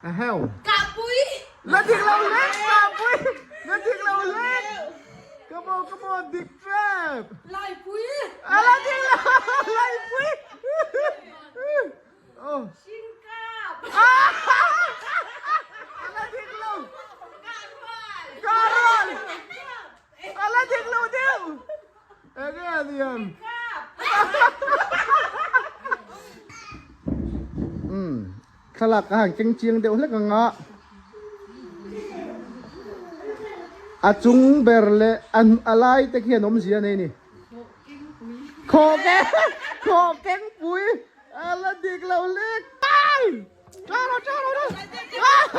A heu. Kahpui. La dik lo lek kahpui. La dik lo lek. Come on, come on, dik trap. Laipui. A la dik lo laipui. Oh. Singkap. A la dik lo. Kahrual. Kahrual. A la dik lo deuh. Enge a niang? Umm thlalak ka han keng chiang deuh hlek ang a. A chung ber leh a lai te khian awmzia a nei a ni. Khaw keng khaw keng pui a la dik lo lek. Ai! Tha rawh tha rawh tha rawh.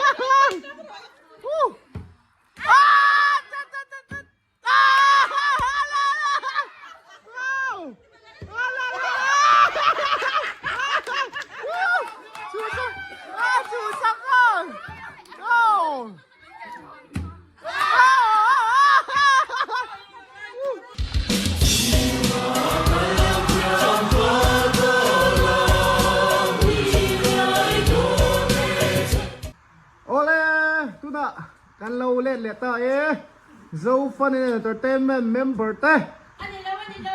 Awle, tunah kan lo let leh ta e, Zo Fun and Entertainment member te. A ni lo, a ni lo.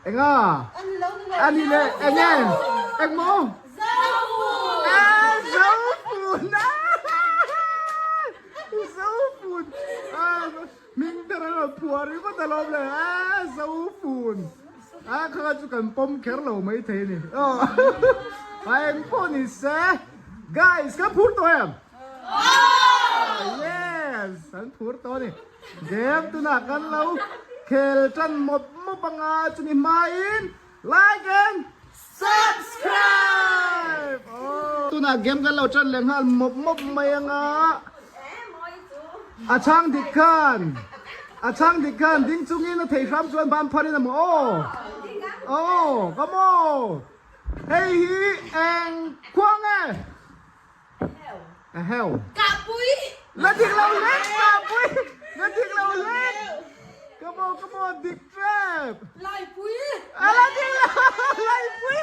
Enga? A ni lo, ni lo. A ni le, enge? Engmaw? Zo Fun! Ah, Zo Fun! Zo Fun! Ah, hming ber a rawn phuah ringawt alawm le, ah, Zo Fun! Ah, kha chu kan pawm kher lo maithei a ni. A eng pawh ni se. Guys, kan phur tawh em? Yes, kan phur tawh a ni. Game tunah kan lo khel tan mawp mawp anga chumi hmain like and subscribe! Tunah game kan lo tan leh nghal mawp mawp mai anga. A chhang dik khan, a chhang dik khan ding chungin a thei hram chuan ban pharin a maw? Aw, aw, come on! Hei hi eng khua nge? A heu. Kahpui. La dik lo lek kahpui. La dik lo lek. Come on, come on, dik trap. Laipui. A la dik lo laipui.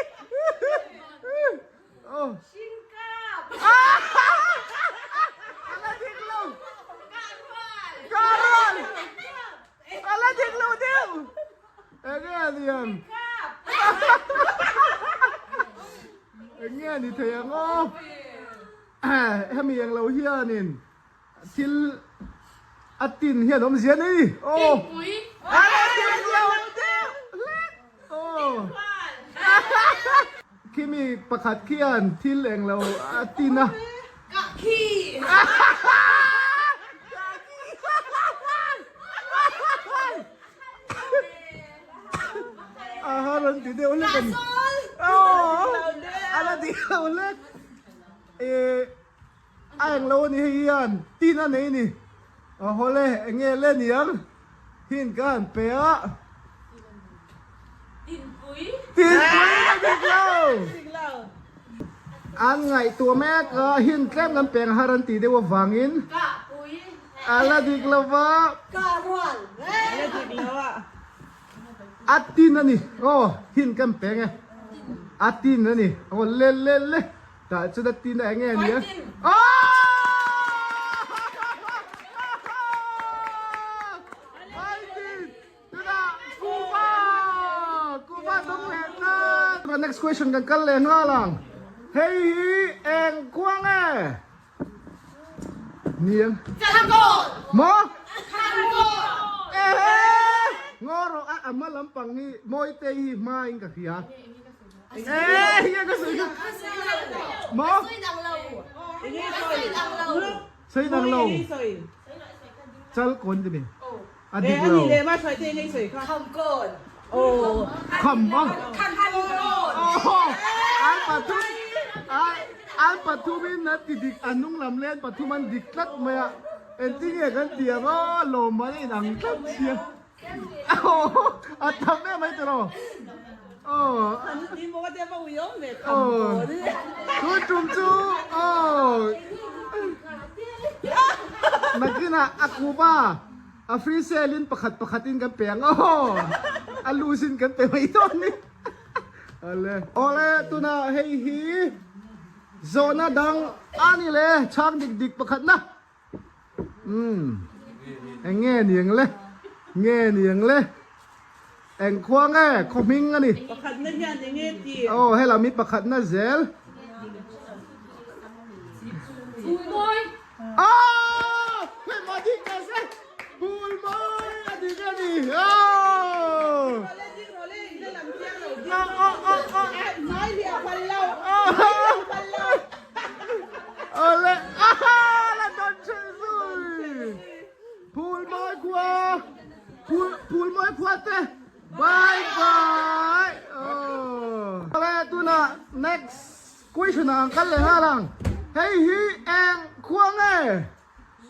Oh. Singkap. A la dik lo. Kahrual. Kahrual. A la dik lo deuh. Enge a niang? Enge a ni thei ang aw? Hemi ang lo hianin thil a tin hian awmzia a nei. Aw. A la dik lo deuh hlek. Aw. Khimi pakhat khian thil eng lo a tin a. Kahkhi. Aha rawn ti deuh hlek a ni. Aww a la ti deuh hlek. Eh a eng lo a ni hei hian tin a nei a ni. Aw hawle eng nge le niang hin ka han pe a. Tinpui. Tinpui ka dik lo. An ngaihtuah mek a hin tlem kan peng har an tih deuh avangin. Kahpui. A la dik lo va. Ka rual. A la dik lo a. A tin a ni. Aw, hin kan peng e. A tin a ni. Aw, le le le. Tah chuan a tin a eng nge a ni a? Aw! Tunah Kuva! Kuva dawng leh ta! Next question kan kal leh nghal ang. Hei hi eng khua nge? Niang. Maw? Ehe! Ngaw rawh a a hma lampang hi Mawite hi hma in ka hria. Eh, hi ka sawi kha. Maw? Sawi dang lo. Chal kawn ti mi. A dik lo. Kham a. An pathum an pathum in a ti dik a hnung lam leh an pathum an dik tlat mai a. Engtin nge kan ti ang aw lawmman a inang tlat sia. A tam em mai tiraw. Aw. Tun tum chu aw. Nakinah a kuba. A free sale in pakhat pakhat in kan pe ang aw. A loose in kan pe mai dawn ni. Ale. Awle tuna hei hi Zawhna dang a ni le, chhang dik dik pakhatna. Umm, eng nge ni ang le? Nge ni ang le? Eng khua nge? Khaw hming a ni. Pakhatna hian eng nge ti? Aw, helam hi pakhatna zel. Phulmawi! Aw! Hei mah dik ta se! Phulmawi a dik a ni! Aw! Rawle ding rawle in la lam chiang lo ding rawle. Hmai liah phal lo! Hmai liah phal lo! Awle! Aha! La dawn chhun zui! Phulmawi khua! Phul Phulmawi khua te! Bye bye! Aw! Awle tunah next question ah an kal leh nghal ang. Hei hi eng khua nge?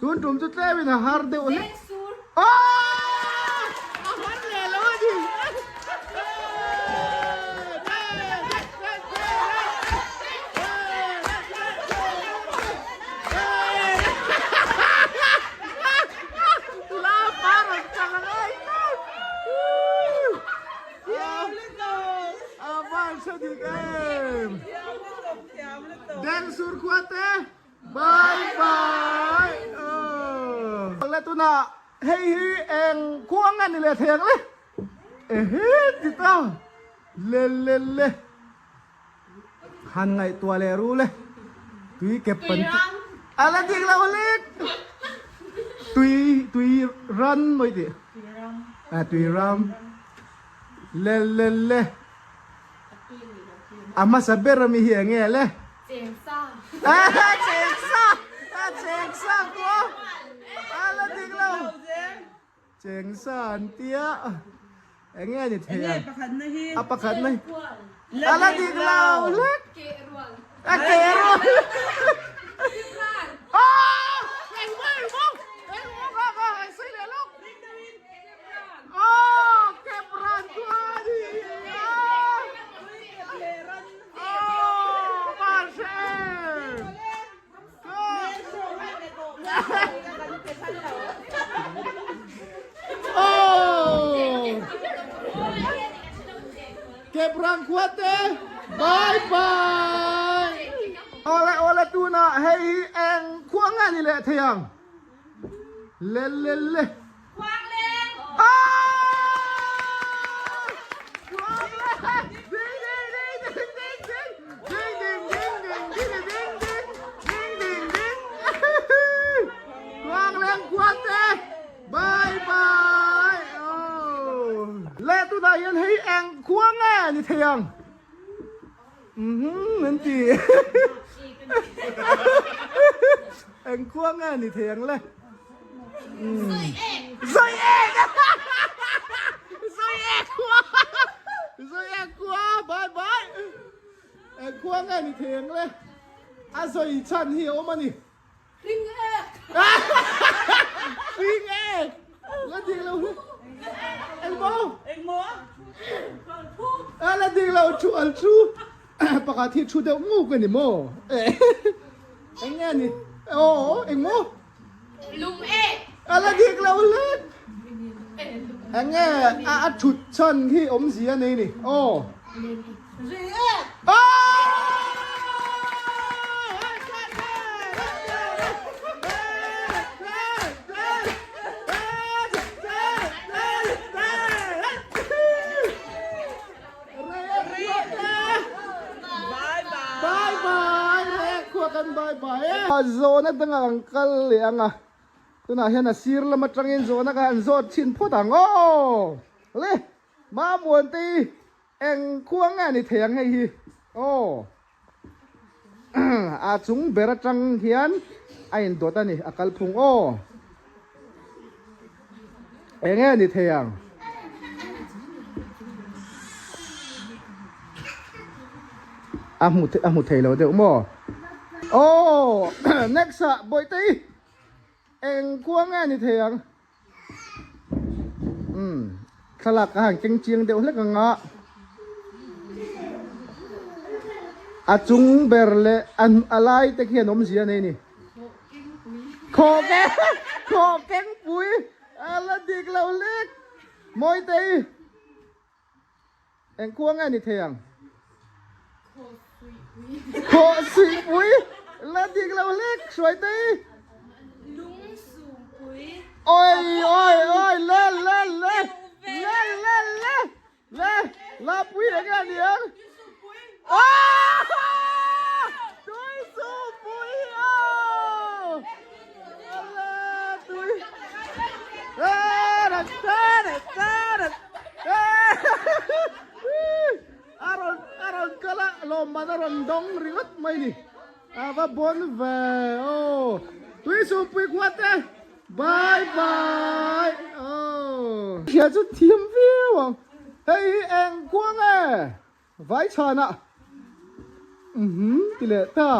Tun tum chu tlem in a har deuh hlek. Aww! A har leh lo a ni. La pa rawn chang ang ai tlat. A van hre dik em. Deng sur khua te. Bye bye aw. Le tunah hei hi eng khuang a ni leh thei ang le ehe ti ta le le le han ngaihtuah leh ru le tui kep pan ti a la dik lo hlek tui tui ran mawi tih a tui ram le le le A hmasa ber ami hi enge le? Chengsa. Chengsa! Chengsa kua! A la dik lo. Chengsa an tia. Enge ni thei ang? A pakhat na hi. A la dik lo hlek. A ke rual. Aww! Engmaw engmaw! Engmaw kha kha an sawi leh lawk. Aww kep ran chu a ni a Aww mar hre Aww kep ran khua te bye bye Awle awle tunah hei hi eng khua nge ni leh thei ang Le le le. Khuangleng. Khuangleng khuate. Bye bye. Oh. Le tunah hian hei eng khua nge ni thei ang? Uhmm an ti. Eng khua nge ni thei ang le? Zoi ek! Zoi ek khua! Zoi ek khua! Bye bye! Eng khua nge ni thei ang le? A zoi chhan hi a awm a ni. Hring ek! Hring ek! La dik lo hi. Eng maw? Eng maw? A la dik lo thu al thu. Pakhat hi thu deuh nguk a ni maw? Eng nge ni? Aw, eng maw? Lung ek! A la dik lo hlek. Eng nge a thut chhan hi awmzia nei ni? Aw. Ri ek! Zawhna dangah an kal leh ang a, tunah hian a sir lam atangin zawhna kha an zawt chhin phawt ang aw le Mamuantei Eng khua nge ni thei ang hei hi? Aw. A chung ber atang hian a indawt a ni, a kalphung aw. Eng nge ni thei ang? A hmu a hmu thei lo deuh maw? Aw, next ah Bawihte-i eng khua nge ni thei ang? Umm thlalak ka han keng chiang deuh hlek ang a a chung ber leh a a lai te khian awmzia a nei a ni khaw keng khaw keng pui a la dik lo hlek Mawitei. Eng khua nge ni thei ang? Khawh suihpui la dik lo hlek Hruaitei. Lung sumpui. Oi oi oi le le le le le le le Lapui eng nge ni ang? Tui sumpui aw! Ala tui. A rawn a rawn kal a lawmman a rawn dawng ringawt mai ni a va bawn ve aw tui sumpui khua te bye bye aw hria chu thiam viau ang hei hi eng khua nge vai chhan ah mhm ti leh ta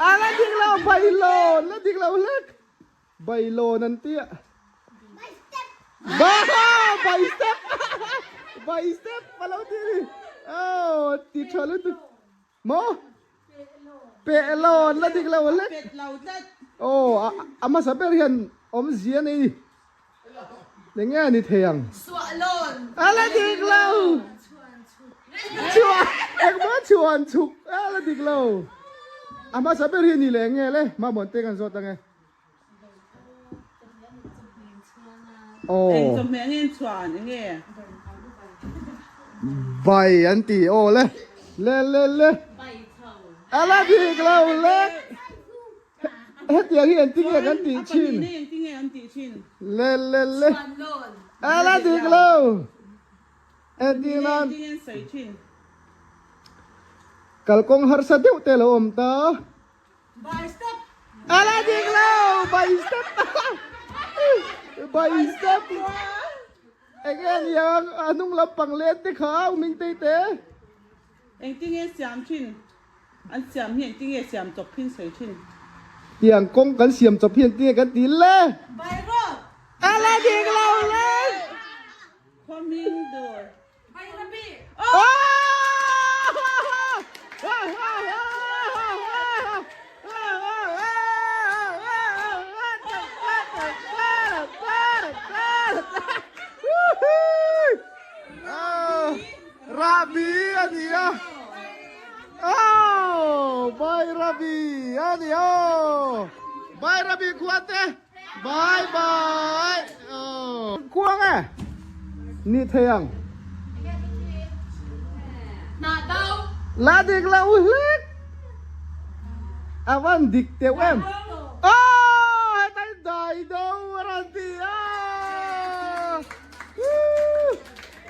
a la dik lo bailawn la dik lo hlek Bailawn an ti a. By step! By step! By step a lo ti a ni. Aw ti tha lutuk. Maw? Pehlawn la dik lo hlek. Pet lo tlat. Aw a hmasa ber hian awmzia a nei ni. Eng nge a ni thei ang? Suahlawn. A la dik lo. Chhuan engmaw chhuan chhuk a la dik lo. A hmasa ber hi a ni leh eng nge le? Mamawh te kan zawt ang e. Aw. Eng chawhmeh nge an chhuan eng nge? Bai an ti aw le. Le le le. A la dik lo le. Hetiang hi engtin nge kan tih thin? A pahnihna engtin nge an tih thin? Le le le. A la dik lo. Entir nan kalkawng harsa deuh te lo awm ta. A la dik lo by step by step eng nge niang a hnung lampang let te kha u Ming tei te. Engtin nge siam thin? An siam hi engtin nge siam chawp thin sawi thin? Tiang kawng kan siam chawp hi engtin nge kan ti le? By road. A la dik lo le. Khawming dawr. Rabi a ni a. Oh, bye Rabi a ni aw. Bye Rabi khua te. Bye bye. Oh. Kuang e. Ni thei ang. La dik la u hlek. A van dik teuh em. Oh, hetai dai do ran ti a.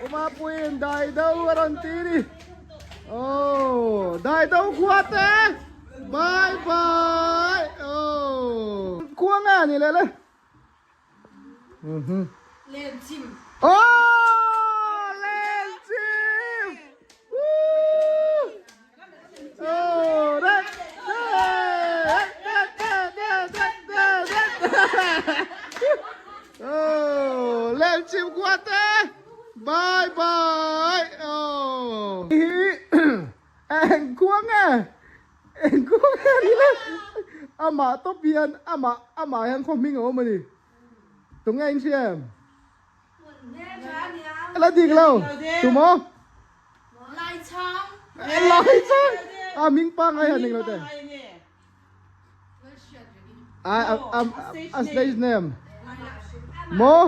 Uma puin dai do ran ti ni. Oh, dai do khua te. Bye bye. Oh. Khua nge ni le le. Mhm. Len chim. Oh, len chim. Woo. Oh, that that that that that that that. Oh, len chim khua te. Bye bye. Oh. Eng kuang e eng kuang e ni le amah tawp hian amah amah hian khaw hming a awm a ni tunge in hria em la dik lo tumaw Lai chang lai chang a hming pangai han eng lo te a a a stage name maw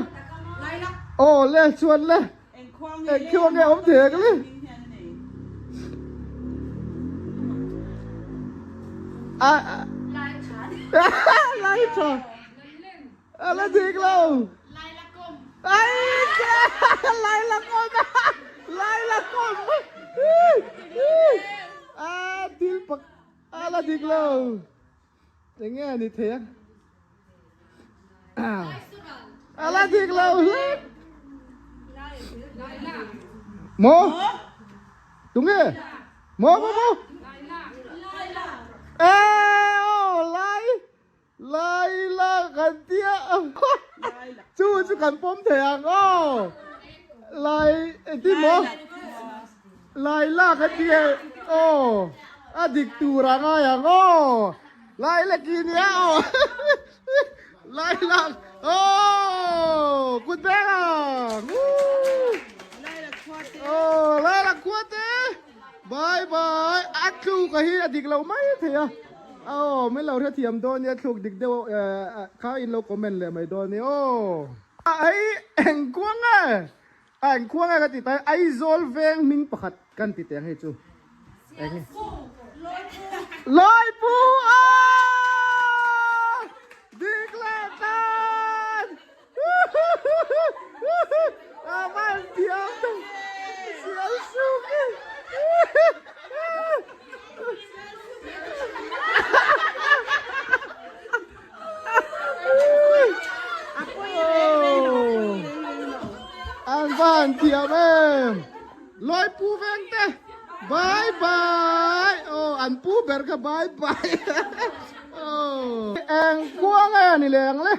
aw le chuan le eng khiu ange awm thei ang le a lai tha a la dik lo ai lai la kom lai la kom a thil pak A la dik lo. Eng nge ni thei ang? A la dik lo hlek. Maw? Tunge? Maw maw maw? E aw lai lai la kan tia. Chu chu kan pawm thei ang aw. Lai engtin maw? Lai lak a ti e aw a dik tur a ngai ang aw lai lek i nia aw lai lak aw kut beng ang aw lai lak khua te bye bye. thluk a hi a dik lo mai thei a aw min lo hrethiam dawn nia thluk dik deuh kha in lo comment leh mai dawn nia aw. Hei engkuang nge a engkuang nge ka ti ta Aizawl veng hming pakhat kan ti teh ang hei chu eng nge Laipu aaa dik leh tan. An van thiam em Loi pu veng te bye bye oh an pu ber kha bye bye oh eng kuang e ni leng le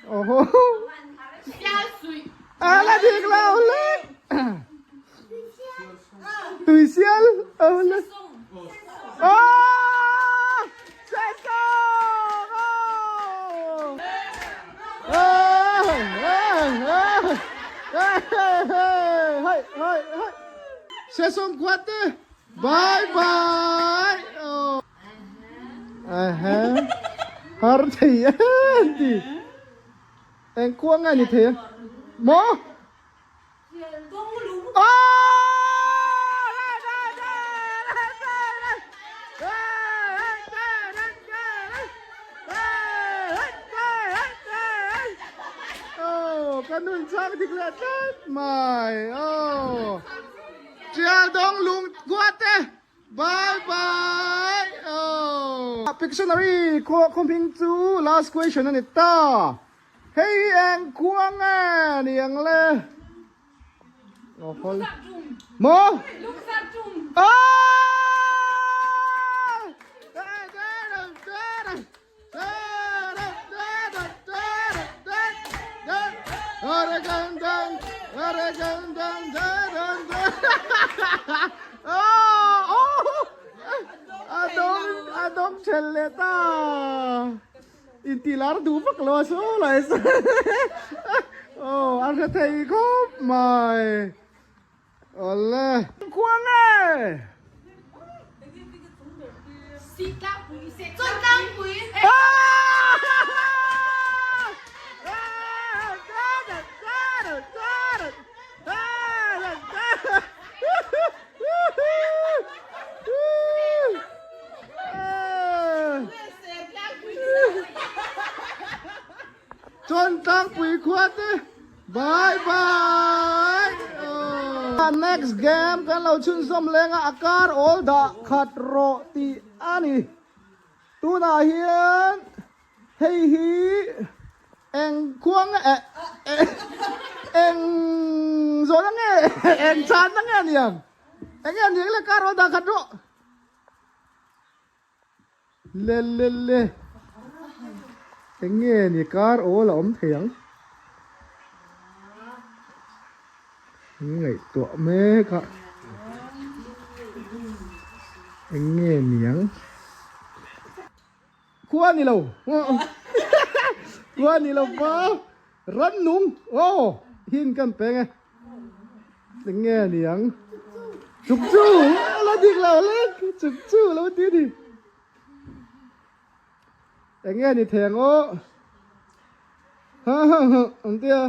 Oho. Ala dik lo le. Tui sial. Oh le. Oh! Sesong! Oh! Oh! Oh! Hey, hey, hey, hey. Sesong kuat eh. Bye bye. Oh. Aha. Har thei an ti. Eng khua nge ni thei a? Maw? Oh, ka nun chang dik leh tlat mai. Oh. Tial dong lung khua te. Bye bye oh. Pictionary khaw khaw hming chu last question a ni ta. Hei hi eng khua nge ni ang le? Aw hawl. Maw? Ah! A dawng ṭhel leh ta. Inti lar duh vak lo a saw lai saw. Aw a hre thei khawp mai. Awle. Khua nge? Chuan tlangpui khua te bye bye Next game kan lo chhunzawm leng a a kar awl dah khat rawh tih a ni. Tunah hian hei hi eng khua nge eh eng zawhna nge eng chhanna nge aniang eng nge aniang le kar awl dah khat rawh. Le le le eng nge ni kar awl a awm thei ang an ngaihtuah mek a eng nge ni ang khua ni lo khua ni lo va rannung aw hin kan peng e. Eng nge ni ang? Chuk chu! A la dik lo le! Chuk chu lo ti ni. Eng nge ni thei ang aw? Ha ha ha an tia.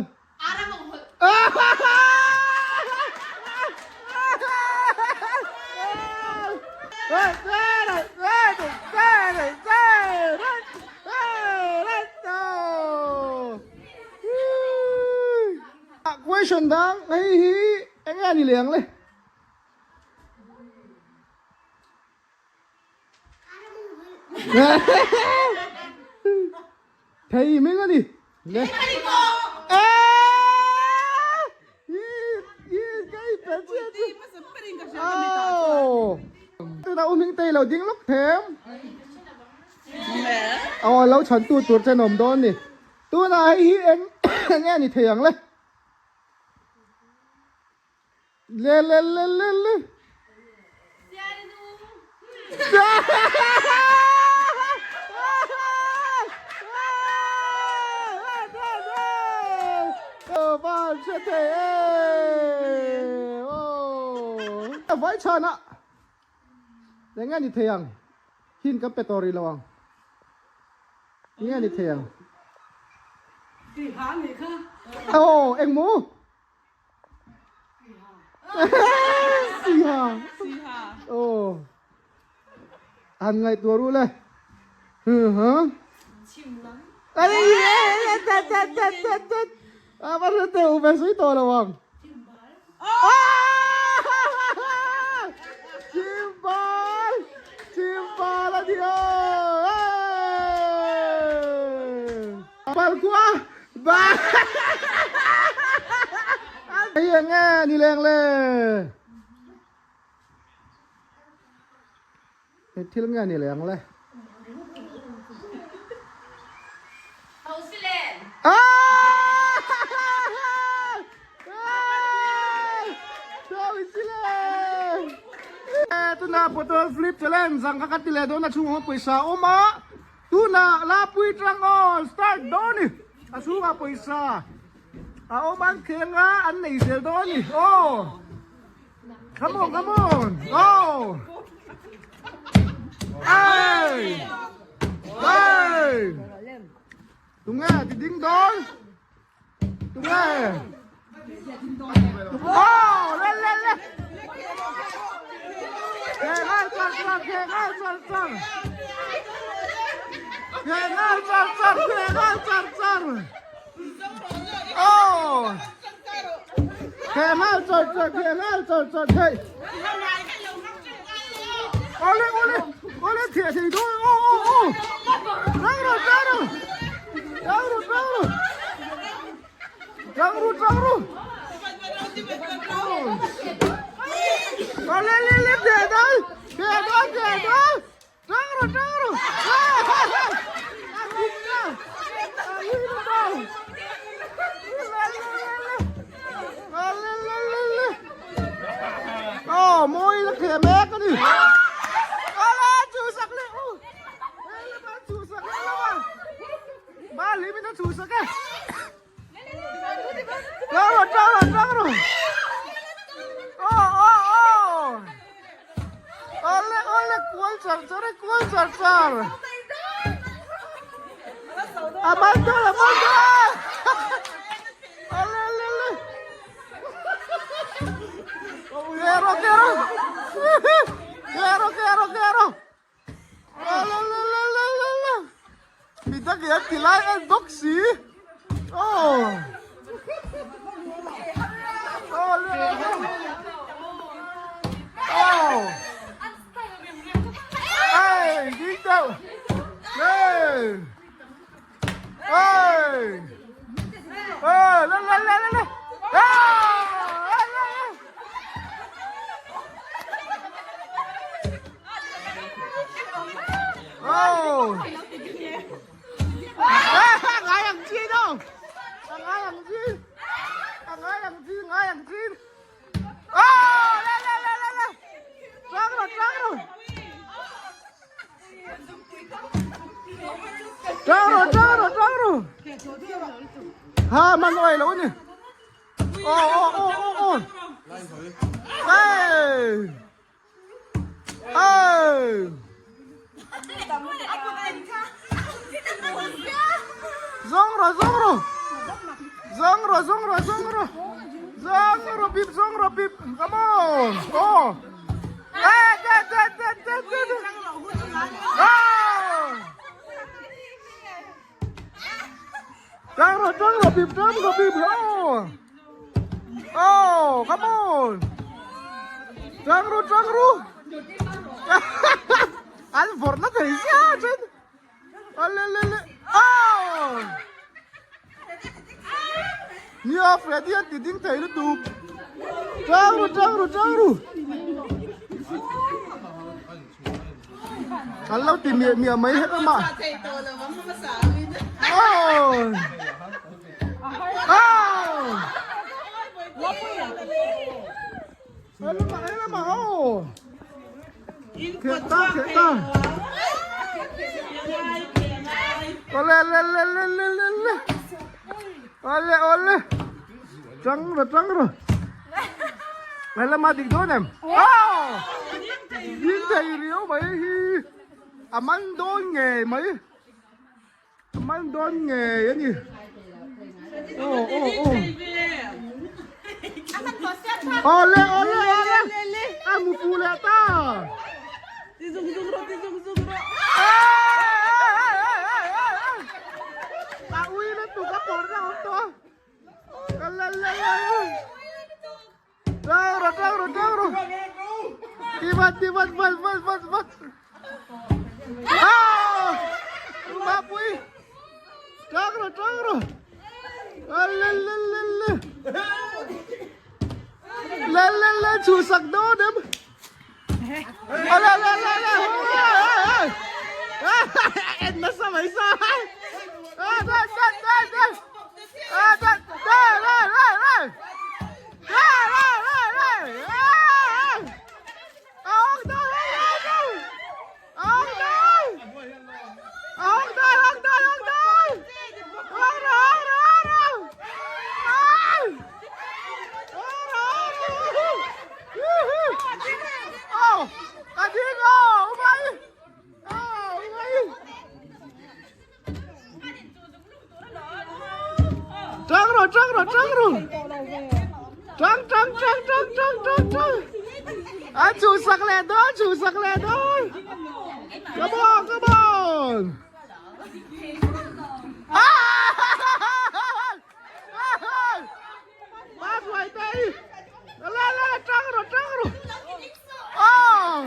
Question dang hei hi eng nge ni leng le? Thei hming a ni. Le. Tuna u hming tei lo ding lawk them. Aw lo chhan tu tur che nawm dawn ni. Tunah hei hi eng eng nge ni thei ang le? Le le le le le. Van hre thei e. Vai chhan ah. Eng nge ni thei ang? Hint kan pe tawh rih lo ang. Eng nge ni thei ang? Siha nih kha. Aw, eng maw? Siha. Siha. Aw. An ngaihtuah ruh le. Huh? Chim lam. Ai, tat tat tat tat tat. A va hre teh u ve sui tawh lo ang. Chimbal! Chimbal a ni aw! Palkhua! Ba! Hei eng nge ni leng le? He thil nge ni leng le? Tuna bottle flip challenge ang kha ka ti leh dawn a chhungah pawisa a awm a tuna Lapui tang aw start dawn a ni a chhungah pawisa a awm an kheng a an nei zel dawn a ni aw. Come on, come on. Oh. Hey. Hey. Tunge ti ding dawn. Tunge. Oh, le le le. Ke ngal char char, ke ngal char char. Ke ngal char char, ke ngal char char. Oh. Khe ngal char char, khe ngal char char thei. Ole ole ole thia thei do. Oh oh oh. Rang ro rang ro. Rang ro rang ro. Rang ro rang ro. Ole le le thia dai. Thia dai thia dai. Rang ro rang ro. Oh, mawi la khe mek ani. Ala chu sak le. Hele ba chu sak le la ba. Ba li min chu sak e. Rang ro rang ro rang ro. Oh oh oh. Ole ole kual char char e kual char char. A man dawn a man dawn. Ole ole ole. Kero kero. Kero kero kero. Ole ole ole ole ole. Midang hian tilai en bawk si. Oh. Ole ole. Oh. Hey, ding deuh. Hey. Hey. Hey, lên lên lên lên. Hey. Oh. Ngai ang chi đâu. Ngai ang chi. Ngai ang chi, ngai ang chi. Oh, lên lên lên lên lên. Rang rồi, rang rồi. Rang rồi, rang rồi, rang rồi. Ha, man oi lo ni. Oh, oh, oh, oh, oh. Hey. Hey. Zawng rawh, zawng rawh. Zawng rawh, zawng rawh, zawng rawh. Zawng rawh bip, zawng rawh bip. Come on. Oh. Eh, de, de, de, de, de, de. Oh. Tang rawh, tang rawh bip, tang rawh bip. Oh. Oh, come on. Tang rawh, tang rawh. An vawrh na thei sia chuan. Ale le le. Oh. Nia Freddy an ti ding thei lutuk. Tang rawh, tang rawh, tang rawh. An lo ti miah miah mai het a mah. Oh. Oh. Helama helama oh. Thiah ta thiah ta. Ole le le le le le le. Ole ole. Tang rawh tang rawh. Lehlamah dik dawn em? Aw! Ding thei riau mai hi a man dawn ngei mai. A man dawn ngei a ni. Aw aw aw. Aw le aw le aw le. A mu pu leh ta. Ti zung zung rawh ti zung zung rawh. A ui lutuk a pawrh na awm tawh a. La la la la. Tang rawh tang rawh tang rawh. Ti vat ti vat vat vat vat vat. Ah! Mapui. Tang rawh tang rawh. Le le le le. Le le le chhuhsak dawn em. Le le le le. En nasa mai sa. Ah da da da da. Ah da da da da da. Tang rawh, tang rawh, tang rawh. Tang, tang, tang, tang, tang, tang, tang. A chhuhsak leh dawn, chhuhsak leh dawn. Come on, come on. Ah! Ba ruai te. La la la, tang rawh, tang rawh. Oh.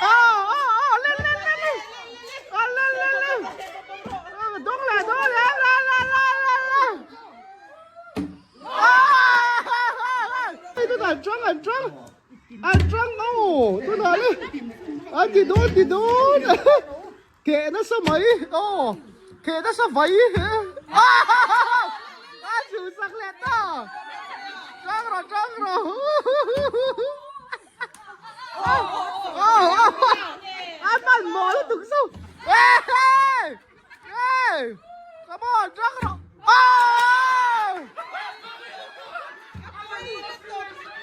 Oh, oh, oh, lên lên lên lên. Oh, lên lên lên. Dawng leh dawng leh la la la la la. Hei tunah an tang an tang an tang aw tunah le an ti dawn ti dawn keh nasa mai aw keh nasa vai a chhuhsak leh ta tang rawh tang rawh. A man maw lutuk zo. Hey! Hey! Come on, drag rawh. Oh!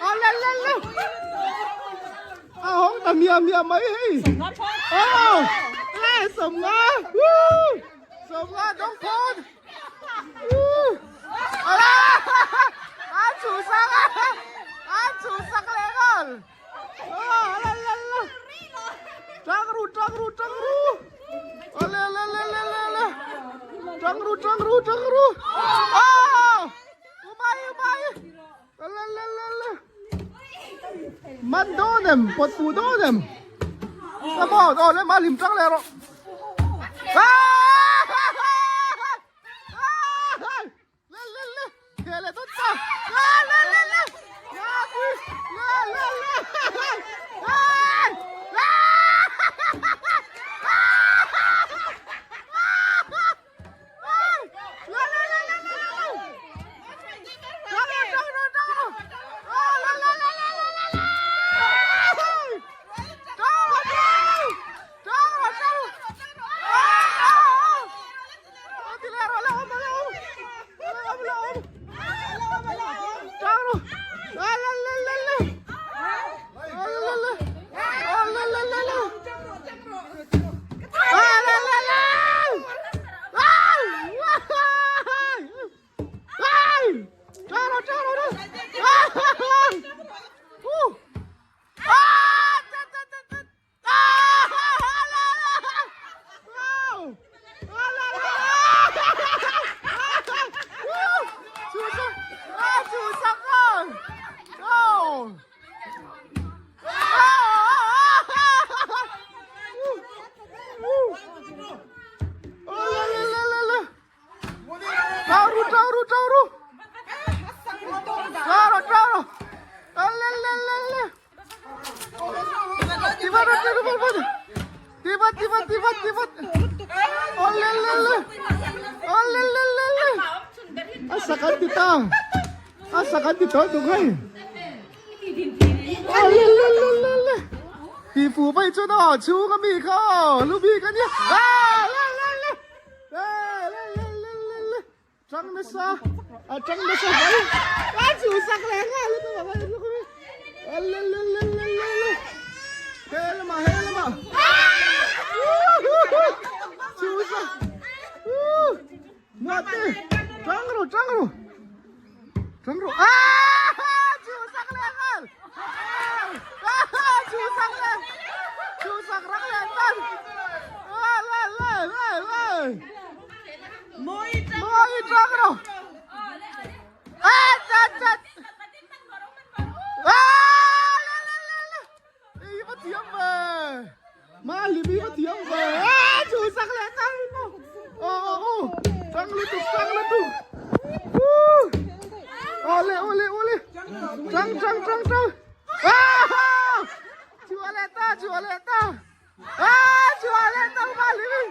A le le le. A hawng ta mia mia mai hei. Oh! Le 50. Woo! 50 dawng phone. Woo! A chhuhsak a. A chhuhsak leh nghal. Tang ru tang ru tang ru. Ale le le le le le. Tang ru tang ru tang ru. Ah! Umai umai. Ale le le le. Man dawn em, pawt fu dawn em. Come on, oh le ma lim tang leh rawh. Ah! Le le le Khe le dawt ta Le le le le La pui Le le le Hey Le Le le le le le Tang rawh tang rawh tang rawh Le le le le le le le Tang rawh tang rawh tang rawh A sak an ti ta a sak an ti tawh tuk hei ti fu vai chuan aw chhung ami kha aw lu bik a nia Tang nasa a tang nasa mai a chu sak leh nghal lutuk a lutuk a. Alelelelelele. He lamah he lamah. Chusa. Muate. Tang ru tang ru. Tang ru. Ah! Chusak leh nghal. Ah! Chusak leh. Chusak rang leh tan. Ah le le le le. Mawi tang. Mawi tang ru. Ah chat chat. Ah le le le le. I va thiam ve. Ma lim i va thiam ve. Ah chu sak leh ta hi maw. Aw aw aw. Tang lutuk tang lutuk. Woo. Awle awle awle. Tang tang tang tang. Ah! Chhuah leh ta chhuah leh ta. Ah chhuah leh ta ma lim i.